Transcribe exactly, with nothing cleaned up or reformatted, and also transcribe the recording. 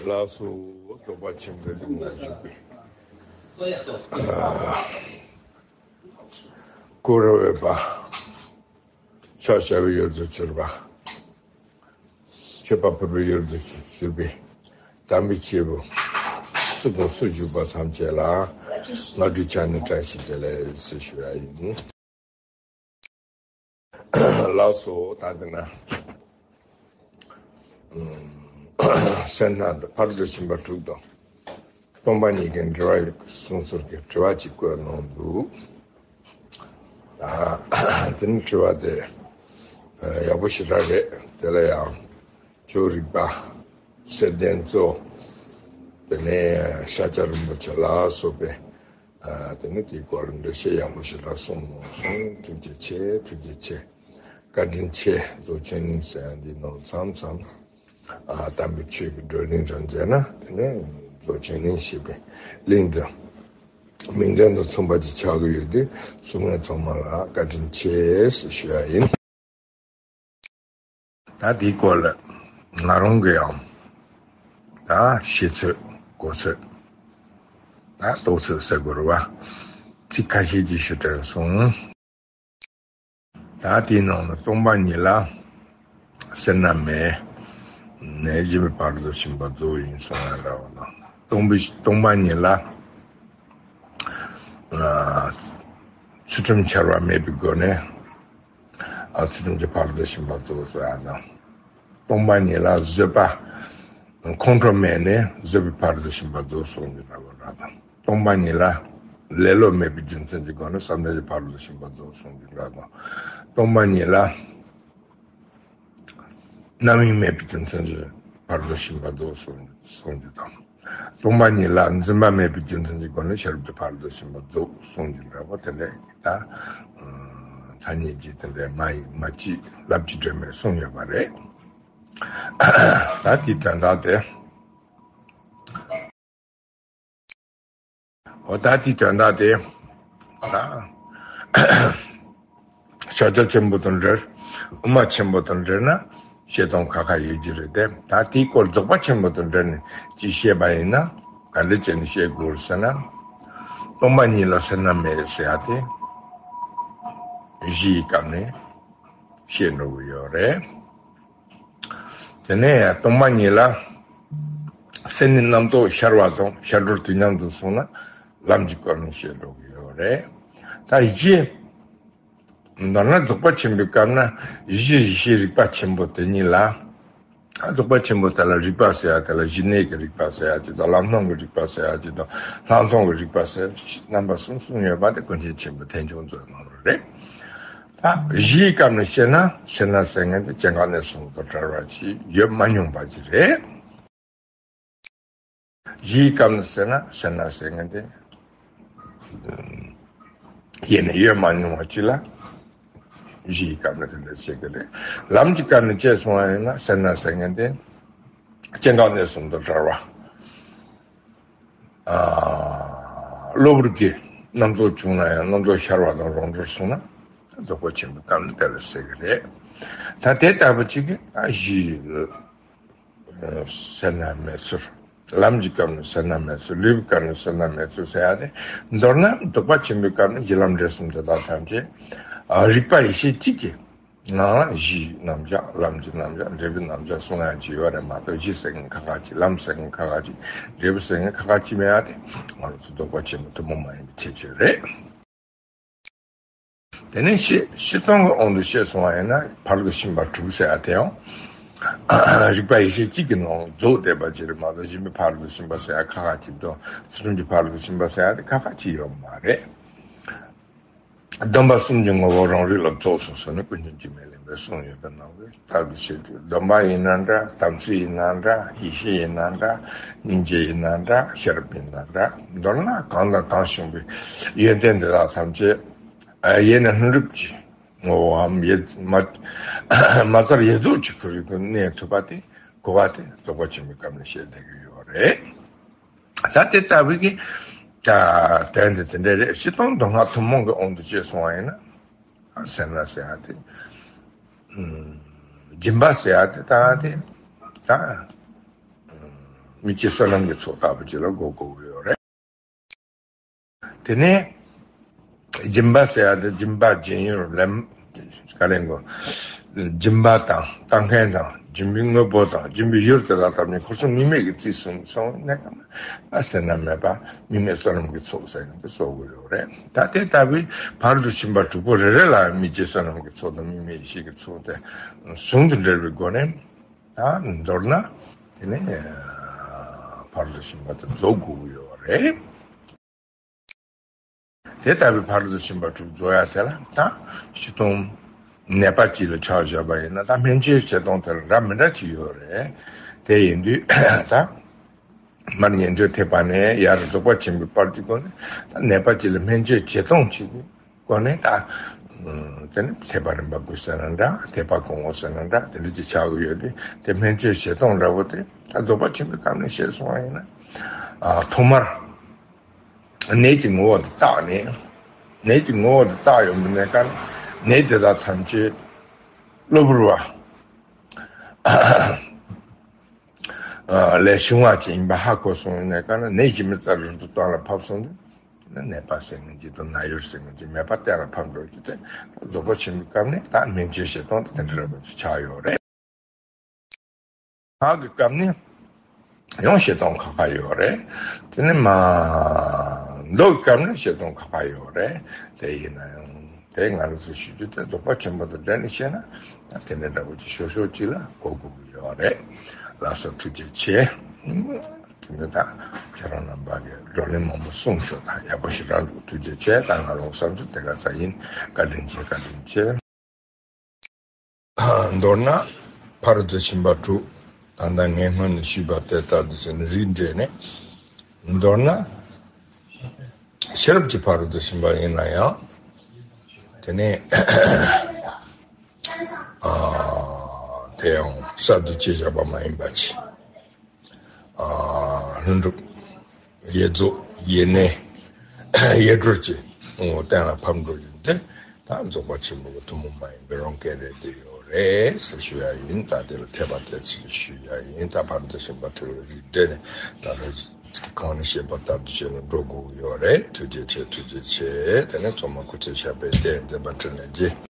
ལགས་སོ། རྫོགས་པ་ཆེན་པོའི་གླིང་ན་བཞུགས་པའི་སྐུ་ར་བས་པ། ཕྱག་བྱ་བའི་ཡུལ་དུ་གྱུར་པ། མཆོད་པ་ཕུལ་བའི་ཡུལ་དུ་གྱུར་པའི་དམ་པའི་སྐྱེས་བུ། སུ་དང་སུ་བཞུགས་པ་ཐམས་ཅད་ལ། སྔ་དྲོའི་ཆ་ནས་བཀྲ་ཤིས་བདེ་ལེགས་ཞེས་ཞུ་ཡ་ཡིན། ལགས་སོ། ད་འདི་ན། ཨམ། སེམས་ནང་དུ་ཕར་ཚུར་ཕྱིན་པ་དྲུག་དང་། སྟོང་པ་ཉིད་ཀྱི་འབྲེལ་བ་ཡོད་གསུངས་ཟུར་གྱི་དྲི་བ་གཅིག་བཀོད་གནང་འདུག་ད་དེ་ནི་དྲི་བ་དེ། ཨ། ཡག་པོ་ཞེ་དྲག་རེད། དེ་ལ་ཡང་ཆོས་རིག་པ། གསེར་ལྡན་གཙོ། དེ་ནས་ཤཱཀྱ་རིན་པོ་ཆེ་ལ་སོགས་པའི། ཨ། དེ་ནི་དེའི་སྐོར་འགྲེལ་བཤད་ཡག་པོ་ཞེ་དྲག་གསུངས་གནང་སོང་། ཐུགས་རྗེ་ཆེ། ཐུགས་རྗེ་ཆེ། བཀའ་དྲིན་ཆེ། རྫོགས་ཆེན་གླིང་ཟེར་ཡ་འདི་ནང་མཚམས་མཚམས། ཨ། དམ་པའི་ཆོས་ཀྱི་བགྲོ་གླེང་རང་མཛད་ན། དེ་ནས་རྫོགས་ཆེན་གླིང་ཞེས་པའི་གླིང་འདི་མིང་དོན་དང་མཚུངས་པ་ཅིག་ཆགས་ཀྱི་ཡོད་དུས། གསུང་མཁན་ཚང་མ་ལ་བཀའ་དྲིན་ཆེ་ཞེས་ཞུ་ཡ་ཡིན། ད་དེའི་སྐོར་ལ་ང་རང་གི་ཡང་ད་ཤེས་ཚོད་གོ་ཚོད། ད་རྟོགས་ཚོད་ཟེར་དགོས་རེད་བ། ཚིག་ཁ་ཤས་ཅིག་ཞུ་དྲན་སོང་། ད་དེའི་ནང་ལ་སྟོང་པ་ཉིད་ལ་སེར་སྣ་མེད། ནས་སྦྱིན་པའི་ཕ་རོལ་ཏུ་ཕྱིན་པ་རྫོགས་ཡིན་གསུང་ཡ་འདྲ་བ་དང་། སྟོང་པའི་སྟོང་པ་ཉིད་ལ། ཨ། ཚུལ་ཁྲིམས་འཆལ་བ་མེད་པའི་སྒོ་ནས། ཨ། ཚུལ་ཁྲིམས་ཀྱི་ཕ་རོལ་ཏུ་ཕྱིན་པ་རྫོགས་ཟེར་ཡ་དང་། སྟོང་པ་ཉིད་ལ་བཟོད་པ། ཁོང་ཁྲོ་མེད་ནས་བཟོད་པའི་ཕ་རོལ་ཏུ་ཕྱིན་པ་རྫོགས་གསུང་གི་འདྲ་བ་འདྲ་དང་། སྟོང་པ་ཉིད་ལ་ལེ་ལོ་མེད་པའི་རྒྱུ་མཚན་གྱི་སྒོ་ནས་བསམ་གཏན་གྱི་ཕ་རོལ་ཏུ་ཕྱིན་པ་རྫོགས་གསུང་གི་འདྲ་དང་། སྟོང་པ་ཉིད་ལ་རྣམ་གཡེང་མེད་པའི་རྒྱུ་མཚན་གྱི་ཕ་རོལ་ཏུ་ཕྱིན་པ་རྫོགས་གསུང་གསུང་གི་དང་། སྟོང་པ་ཉིད་ལ་འཛིན་པ་མེད་པའི་རྒྱུ་མཚན་གྱི་སྒོ་ནས་ཤེས་རབ་ཀྱི་ཕ་རོལ་ཏུ་ཕྱིན་པ་རྫོགས་གསུང་གི་འདྲ་བོ་དེ་འདྲ་ད། ཐ་སྙད་ཀྱི་དེ་འདྲ་མ་ཡིན་མ་གཅིག་ལབ་ཀྱི་སྒྲོན་མེ་གསུངས་ཡོད་པ་རེད། ད་དེའི་དོན་དག་དེ། འོ་ད་དེའི་དོན་དག་དེ། ད་ཤཱཀྱ་ཆེན་པོ་དང་འབྲེལ། དབུ་མ་ཆེན་པོ་དང་འབྲེལ་ན་བཤད་སྟངས་ཁ་ཁ་ཡོད་ཀྱི་རེད་དེ། ད་དེའི་སྐོར་རྫོགས་པ་ཆེན་པོ་དང་འབྲེལ་ནས་ཅིག་བཤད་པ་ཡིན་ན་ག་འདྲ་བྱས་ནས་བཤད་དགོས་ཟེར་ན། སྟོང་པ་ཉིད་ལ་སེར་སྣ་མེད་ཟེར་ཡ་དེ་གཞི་ཡི་སྐབས་ནས་བཤད་འགྲོ་གི་ཡོད་རེད། དེ་ནས་སྟོང་པ་ཉིད་ལ་སེམས་ནི་རྣམ་རྟོག་ཤར་བ་དང་ཤར་གྲོལ་དུས་མཉམ་དུ་སོང་ན་ལམ་གྱི་སྐོར་ནས་བཤད་འགྲོ་གི་ཡོད་རེད། ད་གཞི། མདོར་ན་རྫོགས་པ་ཆེན་པོའི་སྐབས་ན་གཞི་ཡེ་ཤེས་རིག་པ་ཆེན་པོ་དེ་ཉིད་ལ། རྫོགས་པ་ཆེན་པོ་དེ་ལ་རིག་པ་ཟེར་ཡ་དེ་ལ་གཞི་གནས་ཀྱི་རིག་པ་ཟེར་ཡ་གཅིག་དང་། ལམ་སྣང་གི་རིག་པ་ཟེར་ཡ་གཅིག་དང་། ལྷག་མཐོང་གི་རིག་པ་ཟེར་རྣམ་པ་གསུམ་གསུམ་ཡོད་པ་དེ་ཀུན་མཁྱེན་ཆེན་པོའི་ཐེག་མཆོག་མཛོད་ནང་ལ་རེད། ད་གཞིའི་སྐབས་ནས་བཤད་ན་སེར་སྣ་ཟེར་མཁན་དེ་སྐྱེ་འགག་གནས་གསུམ་དང་བྲལ་བ་ཞིག་ཡོད་མ་མྱོང་པ་ཅིག་རེད། གཞིའི་སྐབས་ནས་བཤད་ན་སེར་སྣ་ཟེར་མཁན་དེ་ཡེ་ནས་ཡོད་མ་མྱོང་བ་ཅིག་ལ་གཞིའི་སྐབས་ནས་དེ་འདྲ་བཤད་ཀྱི་རེད། ལམ་གྱི་སྐབས་ནས་བཤད་སོང་བ་ཡིན་ན་སེར་སྣ་ཟེར་མཁན་དེ་སྐྱེ་འགག་གནས་གསུམ་དང་བྲལ་བ། ཨ། གློ་བུར་གྱི་རྣམ་རྟོག་བྱུང་ན་ཡང་རྣམ་རྟོག་ཤར་བ་དང་རང་གྲོལ་སོང་ན་རྫོགས་པ་ཆེན་པོའི་སྐབས་ནས་དེ་ལ་ཟེར་གྱི་རེད། ད་དེ་ལྟ་བུ་ཅིག་གིས་ཨ་གཞི་སེར་སྣ་མེད་ཚུལ། ལམ་གྱི་སྐབས་ནས་སེར་སྣ་མེད་ཚུལ། ལུས་ཀྱི་སྐབས་ནས་སེར་སྣ་མེད་ཚུལ་ཟེར་ཡ་དེ། མདོར་ན་རྫོགས་པ་ཆེན་པོའི་སྐབས་ནས་གཞི་ལམ་འབྲས་གསུམ་དེ་དག་ཐམས་ཅད་ཨ་རིག་པ་ཡེ་ཤེས་གཅིག་གི་ནང་ལ་གཞིའི་རྣམ་གཞག་ལམ་གྱི་རྣམ་གཞག་འབྲས་བུའི་རྣམ་གཞག་གསུང་ཡ་ཅིག་ཡོད་རེད་མ་གཏོགས། གཞི་ཟེར་མཁན་ཁ་ཁ་ཅིག་ལམ་ཟེར་མཁན་ཁ་ཁ་ཅིག་འབྲས་བུ་ཟེར་མཁན་ཁ་ཁ་ཅིག་མེད་ཡ་དེ་ང་རང་ཚོ་རྫོགས་པ་ཆེན་པོ་ཐུན་མོང་མ་ཡིན་པའི་ཁྱད་ཆོས་རེད། དེ་ནས་སྤྱིར་སྤྱིར་བཏང་གི་དབང་དུ་བཤད་སོང་བ་ཡིན་ན་ཕ་རོལ་ཏུ་ཕྱིན་པ་དྲུག་ཟེར་ཡ་དེ་ཡང་རིག་པ་ཡེ་ཤེས་གཅིག་གི་ནང་རྫོགས་བསྡད་པ་ཅིག་རེད་མ་གཏོགས། སྦྱིན་པའི་ཕ་རོལ་ཏུ་ཕྱིན་པ་ཟེར་ཡ་ཁ་ཁ་ཅིག་དང་། ཚུལ་ཁྲིམས་ཀྱི་ཕ་རོལ་ཏུ་ཕྱིན་པ་ཟེར་ཡ་དེ་ཁ་ཁ་ཅིག་ཡོད་མ་རེད། སྡོམ་པ་གསུམ་གྱི་ངོ་བོ་རང་རིག་ལ་རྫོགས་སོ་ཟེར་ནས་ཀུན་མཁྱེན་འཇིགས་མེད་གླིང་པས་གསུངས་ཡོད་པའི་ནང་གི་ལྟར་དུ་བྱེད་དུས། སྡོམ་པ་ཡིན་ན་འདྲ། དམ་ཚིག་ཡིན་ན་འདྲ། ཡེ་ཤེས་ཡིན་ན་འདྲ། སྙིང་རྗེ་ཡིན་ན་འདྲ། ཤེས་རབ་ཡིན་ན་འདྲ། མདོར་ན་གང་དང་གང་བྱུང་བའི་ཡོན་ཏན་འདི་དག་ཐམས་ཅད་ཡེ་ནས་ལྷུན་གྲུབ་ཀྱི་ངོ་བོའམ་ཡེ་མ་མ་ཚར་ཡེ་རྫོགས་ཀྱི་ཁོ་རང་གི་གནས་ཐུབ་པ་དེ་གོ་བ་དེ་རྫོགས་པ་ཆེན་པོའི་སྐབས་ནས་བཤད་བསྡད་ཀྱི་ཡོད་རེད། ད་དེ་ལྟ་བུའི་གི་ད་དོན་དེ་དེ་འདྲ་རེད། སྤྱིར་བཏང་མདོ་སྔགས་ཐུན་མོང་གི་དབང་དུ་བྱས་སོང་བ་ཡིན་ན། སེར་སྣ་ཟེར་ཡ་དེ། ཨུམ། སྦྱིན་པ་ཟེར་ཡ་དེ་ད་དེ་ད། ཨུམ། མི་སྤྱི་བསོད་ནམས་ཀྱི་ཚོགས་ལྟ་བུ་ཅིག་ལ་གོ་དགོས་ཀྱི་ཡོད་རེད། དེ་ནས་སྦྱིན་པ་ཟེར་ཡ་དེ་སྦྱིན་པ་སྦྱིན་ཡུལ་ལེན། ག་རེ་གོ། སྦྱིན་པ་དང་ལྟ་མཁན་དང་སྦྱིན་པའི་དངོས་པོ་དང་སྦྱིན་པའི་ཡུལ་དེ་དག་ཐམས་ཅད་འཁོར་གསུམ་དམིགས་མེད་ཀྱིས་རྩིས་སུ་སོང་ནས་ཀྱང་ན་ཟད་པ་མེད་པ་དམིགས་མེད་བསོད་ནམས་ཀྱི་ཚོགས་ཟེར་ཡ་དེ་གསོག་དགོས་ཡོད་རེད། ད་དེ་ལྟ་བུའི་བར་དུ་ཕྱིན་པ་དྲུག་པོ་རེ་རེ་ལ་མི་སྤྱི་བསོད་ནམས་ཀྱི་ཚོགས་དང་དམིགས་མེད་ཡེ་ཤེས་ཀྱི་ཚོགས་དེ་ཟུང་དུ་འབྲེལ་བའི་སྒོ་ནས། ད་མདོར་ན་དེ་ནས་ཕར་ལ་ཕྱིན་པ་དེ་རྫོགས་དགོས་ཀྱི་ཡོད་རེད། དེ་ལྟ་བུའི་ཕར་ལ་ཕྱིན་པ་དྲུག་རྫོགས་ཡ་དེ་ལ་ད་སྤྱིར་བཏང་ནད་པ་གཅིག་ལ་ཆ་བཞག་པ་ཡིན་ན་ད་སྨན་བཅོས་བྱེད་སྟངས་དེ་ལ་འདྲ་མི་འདྲ་ཅིག་ཡོད་རེད། དེ་ཡིན་དུས་ད་མར་ཉན་ཐོས་ཐེག་པ་ནས་ཡར་རྫོགས་པ་ཆེན་པོའི་བར་གྱི་སྒོ་ནས་ད་ནད་པ་གཅིག་ལ་སྨན་བཅོས་བྱེད་སྟངས་གཅིག་གི་སྒོ་ནས་ད། ཨ། དེ་ནི་ཐེག་པ་རིམ་པ་དགུ་ཟེར་ན་འདྲ། ཐེག་པ་གོང་འོག་ཟེར་ན་འདྲ། དེ་འདྲ་ཅིག་ཆགས་ཀྱི་ཡོད་དུས་དེ་སྨན་བཅོས་བྱེད་སྟངས་འདྲ་བོ་དེ་ད་རྫོགས་པ་ཆེན་པོའི་སྐབས་ནས་བཤད་སོང་བ་ཡིན་ན། ཨ། ཐོག་མར་ནད་ཀྱི་ངོ་བོ་དེ་བརྟགས་ནས། ནད་ཀྱི་ངོ་བོ་དེ་བརྟགས་ཡོང་པའི་གནས་སྐབས་ནད་དེ་དག་ཐམས་ཅད་གློ་བུར་བ་ལས་བྱུང་བ་ཅིག་ཡིན་པ་ཧ་གོ་སོང་བའི་གནས་སྐབས་ན་ནད་ཀྱི་མི་རྩ་རུལ་དུ་གཏོང་ལ་ཕབ་སོང་དུས། ནད་པ་ཟེར་མཁན་གྱི་དང་ན་ཡོར་ཟེར་མཁན་གྱི་མེད་པ་གཏན་ལ་ཕབ་འགྲོ་རྒྱུ་དེ་རྫོགས་པ་ཆེན་པོའི་སྐབས་ནས་ད་སྨན་བཅོས་བྱེད་སྟངས་དེ་དེ་འདྲ་རང་ཅིག་ཆགས་ཡོད་རེད། ཕར་གྱི་སྐབས་ནས་ཡང་བྱེད་སྟངས་ཁག་ཁག་ཡོད་རེད། དེ་ནས་མ་མདོ་གི་སྐབས་ནས་བྱེད་སྟངས་ཁག་ཁག་ཡོད་རེད། དེ་ཡིན་ན་ཡང་དེ་ང་རང་ཚོས་ཞུ་རྒྱུ་དེ་རྫོགས་པ་ཆེན་པོ་དང་འབྲེལ་ནས་བཤད་ན་ད་དེ་འདྲ་འདྲ་བོ་ཅིག་ཤོག་ཤོག་ཅིག་ལ་གོ་དགོས་ཀྱི་ཡོད་རེད། ལགས་སོ། ཐུགས་རྗེ་ཆེ། དེ་ནས་ད་ཁྱེད་རང་རྣམ་པ་གིས་བགྲོ་གླེང་མང་པོ་གསུངས་ཤོག་དང་ཡག་པོ་ཞིག་རག་འདུག་ཐུགས་རྗེ་ཆེ། ད་ང་རང་བསམ་ཚུལ་དེ་ག་ཚ་ཡིན། བཀའ་དྲིན་ཆེ། བཀའ་དྲིན་ཆེ། མདོར་ན་ཕ་རོལ་ཏུ་ཕྱིན་པ་དྲུག་ད་ལྟ་ངས་སྔོན་ནས་ཞུས་པ་དེ་ལྟར་དུ་བྱས་ནས་རིགས་འགྲེ་ནས། མདོར་ན་ཤེས་རབ་ཀྱི་ཕ་རོལ་ཏུ་ཕྱིན་པ་ཡིན་ན་ཡང་། དེ་ནས་ཨ། དེ་ཡང་གསར་དུ་སྐྱེས་བཞག་པ་མ་ཡིན་པ་ཅིག་ཨ། ལྷུན་གྲུབ་ཡེ་རྫོགས་ཡེ་གནས་ཡེ་གྲོལ་གྱི་ངོ་བོ་གཏན་ལ་ཕབ་འགྲོ་རྒྱུ་འདི་ད་རྫོགས་པ་ཆེན་པོ་གི་ཐུན་མོང་མ་ཡིན་པའི་རང་སྐད་རེད་འདི་ཡོད་རེད་ཟེར་ཞུ་ཡ་ཡིན། ད་དེ་ལ་འཐད་པ་དེ་ཚིག་ཞུ་ཡ་ཡིན། ད་ཕ་རོལ་ཏུ་ཕྱིན་པ་དྲུག་རིགས་འགྲེ་ནས་ད་ལྟ་གོང་ནས་བཤད་པ་ལྟར་དུ་བྱས་ནས་འགྲོ་དགོས་ཀྱི་ཡོད་རེད། ཐུགས་རྗེ་ཆེ། ཐུགས་རྗེ་ཆེ། དེ་ནས་ཚང་མ་སྐུ་ཚེ་ཞབས་པད་བརྟན། མཛད་པ་འཕྲིན་ལས་རྒྱས།